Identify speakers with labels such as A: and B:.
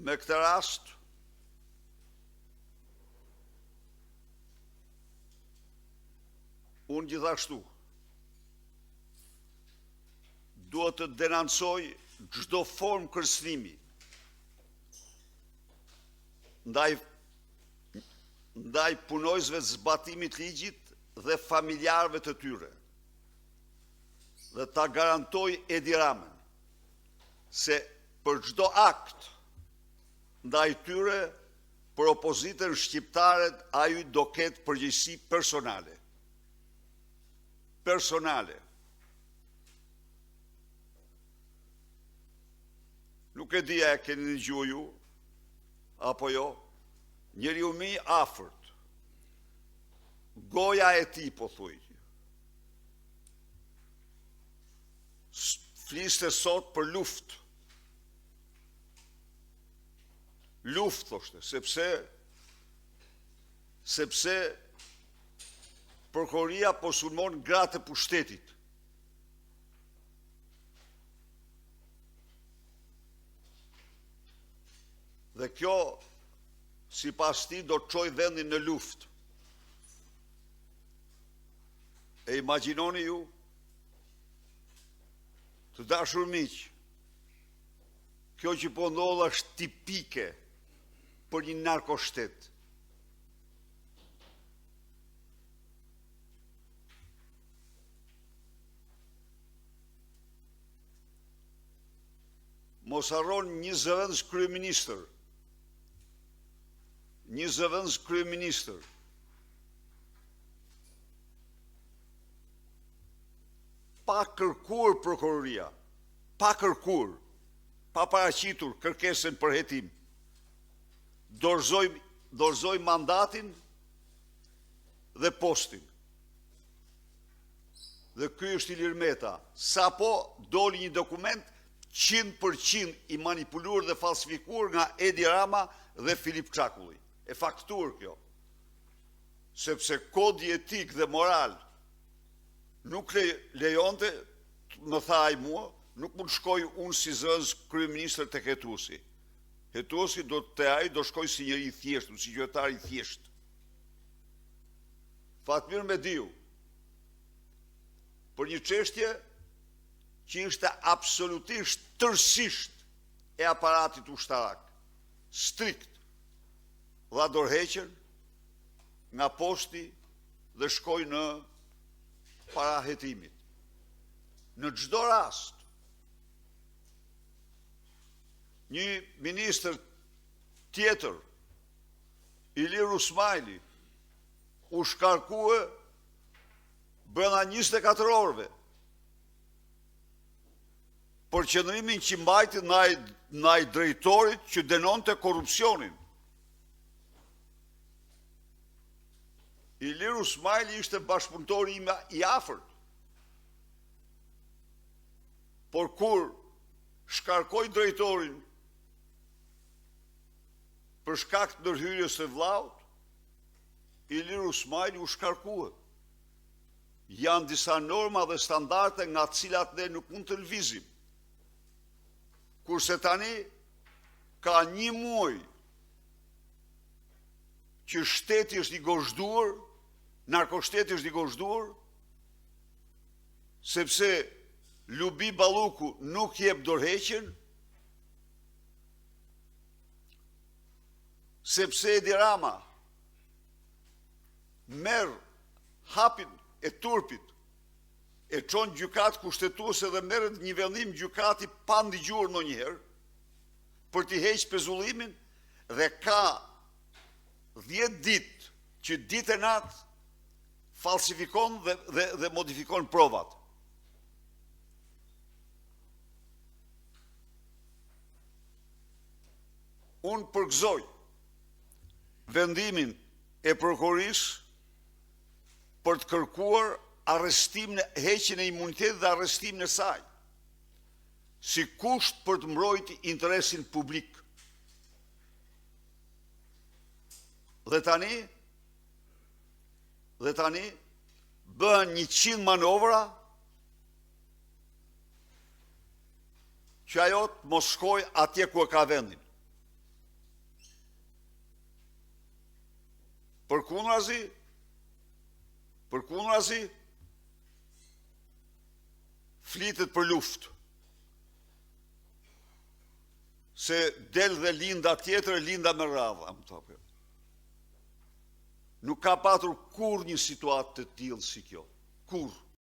A: Me këtë rast, unë gjithashtu dua të denoncoj çdo formë kërcënimi ndaj ndaj punonjësve të zbatimit të ligjit dhe familjarëve të tyre dhe ta garantoj Edi Ramën se për çdo akt ndaj tyre për opozitën shqiptare ai do ketë përgjegjësi personale. Personale. Nuk e di a e keni dëgjuar ju apo jo, njeriu më i afërt, goja e tij po thuj, fliste sot për luftë. Luftë, thoshte, sepse sepse prokuroria po sulmon gratë e pushtetit. Dhe kjo, sipas tij, do të çojë vendin në luftë. E imagjinoni ju, të dashur miq, kjo që po ndodh është tipike për një narkoshtet. Mos harroni një zëvendëskryeministër, një zëvendëskryeministër, pa kërkuar prokuroria, pa kërkuar, pa paraqitur kërkesën për hetim, dorëzoi dorëzoi mandatin dhe postin. Dhe ky është Ilir Meta. Sapo doli një dokument 100% i manipuluar dhe falsifikuar nga Edi Rama dhe Filip Çakulli. E faktuar kjo. Sepse kodi etik dhe moral nuk lejonte, më tha ai mua, nuk mund të shkoj unë si zëvendëskryeministër tek hetuesi. Hetuesi do te ai do shkoj si njeri i thjeshtë, si qytetar i thjeshtë. Fatmir Mediu, për një çështje që ishte absolutisht tërësisht e aparatit ushtarak, strikt, dha dorëheqjen nga posti dhe shkoi në para hetimit. Në çdo rast, një ministër tjetër, Ilir Rusmajli, u shkarkue brenda 24 orëve për qëndrimin që mbajti ndaj ndaj drejtorit që denonte korrupsionin. Ilir Rusmajli ishte bashkëpunëtori im i afërt. Por kur shkarkoi drejtorin për shkak të ndërhyrjes së vllaut, Ilir Rusmajli u shkarkua. Janë disa norma dhe standarde nga të cilat ne nuk mund të lëvizim. Kurse tani ka një muaj që shteti është i gozhduar, narkoshteti është i gozhduar, sepse Lubi Balluku nuk jep dorëheqjen, sepse Edi Rama merr hapin e turpit, e çon gjykatë kushtetuese dhe merret një vendim gjykati pa ndigjuar ndonjëherë për t'i heq pezullimin dhe ka 10 ditë që ditë e natë falsifikon dhe, dhe, dhe modifikon provat. Unë përgëzoj vendimin e prokurorisë për të kërkuar arrestimin, heqjen e imunitetit dhe arrestimin e saj, si kusht për të mbrojtur interesin publik. Dhe tani, dhe tani, bëhen 100 manovra që ajo të mos shkojë atje ku e ka vendin. Përkundrazi, përkundrazi, flitet për luftë. Se del dhe Linda tjetër, Linda me radhë, a më thoke. Nuk ka patur kurrë një situatë të tillë si kjo. Kurrë.